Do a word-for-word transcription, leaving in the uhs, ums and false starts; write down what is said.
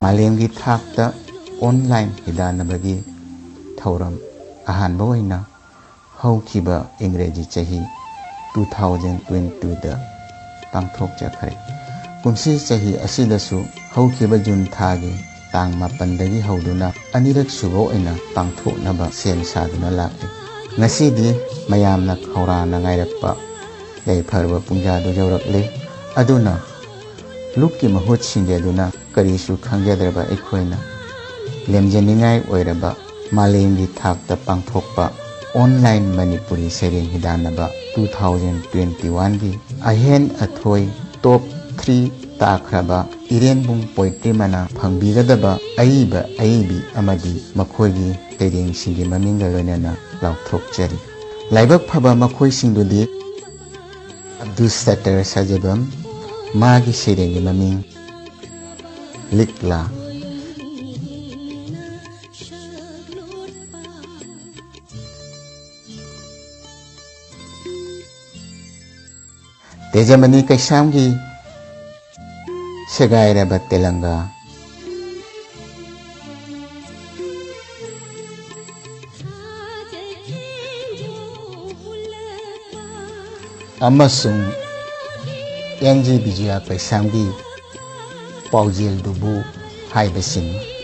ꯃꯥꯂꯦꯝꯒꯤ ꯊꯥꯛꯇ ꯑꯣꯟꯂꯥꯏꯟ ꯍꯤꯗꯥꯟꯅꯕꯒꯤ ꯊꯧꯔꯝ ꯑꯍꯥꯟꯕ ꯑꯣꯏꯅ ꯍꯧꯈꯤꯕ ꯏꯪꯒ꯭ꯔꯦꯖꯤ ꯆꯍꯤ two thousand twenty-twoꯗ ꯄꯥꯡꯊꯣꯛꯆꯈ꯭ꯔꯦ꯫ ꯀꯨꯝꯁꯤ ꯆꯍꯤ ꯑꯁꯤꯗꯁꯨ ꯍꯧꯈꯤꯕ ꯖꯨꯟ ꯊꯥꯒꯤ ꯇꯥꯡ ꯃꯥꯄꯟꯗꯒꯤ ꯍꯧꯗꯨꯅ ꯑꯅꯤꯔꯛ ꯁꯨꯕ ꯑꯣꯏꯅ ꯄꯥꯡꯊꯣꯛꯅꯕ ꯁꯦꯝ ꯁꯥꯗꯨꯅ ꯂꯥꯛꯂꯤ꯫ ꯉꯁꯤꯗꯤ ꯃꯌꯥꯝꯅ ꯈꯧꯔꯥꯡꯅ ꯉꯥꯏꯔꯛꯄ ꯌꯥꯏꯐꯔꯕ ꯄꯨꯡꯖꯥꯗꯨ ꯌꯧꯔꯛꯂꯦ꯫ ꯑꯗꯨꯅ ꯂꯨꯞꯀꯤ ꯃꯍꯨꯠ ꯁꯤꯟꯖꯗꯨꯅ ꯀꯔꯤꯁꯨ ꯈꯪꯖꯗ꯭ꯔꯕ ꯑꯩꯈꯣꯏꯅ ꯂꯦꯝꯖꯅꯤꯡꯉꯥꯏ ꯑꯣꯏꯔꯕ ꯃꯥꯂꯦꯝꯒꯤ ꯊꯥꯛꯇ ꯄꯥꯡꯊꯣꯛꯄ ꯑꯣꯟꯂꯥꯏꯟ ꯃꯅꯤꯄꯨꯔꯤ ꯁꯩꯔꯦꯡ ꯍꯤꯗꯥꯟꯅꯕ two thousand twenty-oneꯒꯤ ꯑꯍꯦꯟ ꯑꯊꯣꯏ ꯇꯣꯞ ꯊ꯭ꯔꯤ ꯇꯥꯈ꯭ꯔꯕ ꯏꯔꯦꯟꯕꯨꯡ ꯄꯣꯏꯇ꯭ꯔꯤ ꯃꯅꯥ ꯐꯪꯕꯤꯒꯗꯕ ꯑꯏꯕ ꯑꯏꯕꯤ ꯑꯃꯗꯤ ꯃꯈꯣꯏꯒꯤ ꯁꯩꯔꯦꯡꯁꯤꯡꯒꯤ ꯃꯃꯤꯡꯒ ꯂꯣꯏꯅꯅ ꯂꯥꯎꯊꯣꯛꯆꯔꯤ꯫ ꯂꯥꯏꯕꯛ ꯐꯕ ꯃꯈꯣꯏꯁꯤꯡꯗꯨꯗꯤ ꯑꯕꯗꯨꯜ ꯁꯠꯇꯔ ꯁꯥꯖꯕꯝ, ꯃꯥꯒꯤ ꯁꯩꯔꯦꯡꯒꯤ ꯃꯃꯤꯡ ꯂꯤꯛꯂꯥ꯫ ꯇꯦꯖꯃꯅꯤ ꯀꯩꯁꯥꯝꯒꯤ ꯁꯦꯒꯥꯏꯔꯕ ꯇꯦꯂꯪꯒꯥ꯫ ꯑꯃꯁꯨꯡ ꯑꯦꯟ ꯖꯤ ꯕꯤꯖꯌ ꯀꯩꯁꯥꯝꯒꯤ ꯄꯥꯎꯖꯦꯜꯗꯨꯕꯨ ꯍꯥꯏꯕꯁꯤꯅꯤ꯫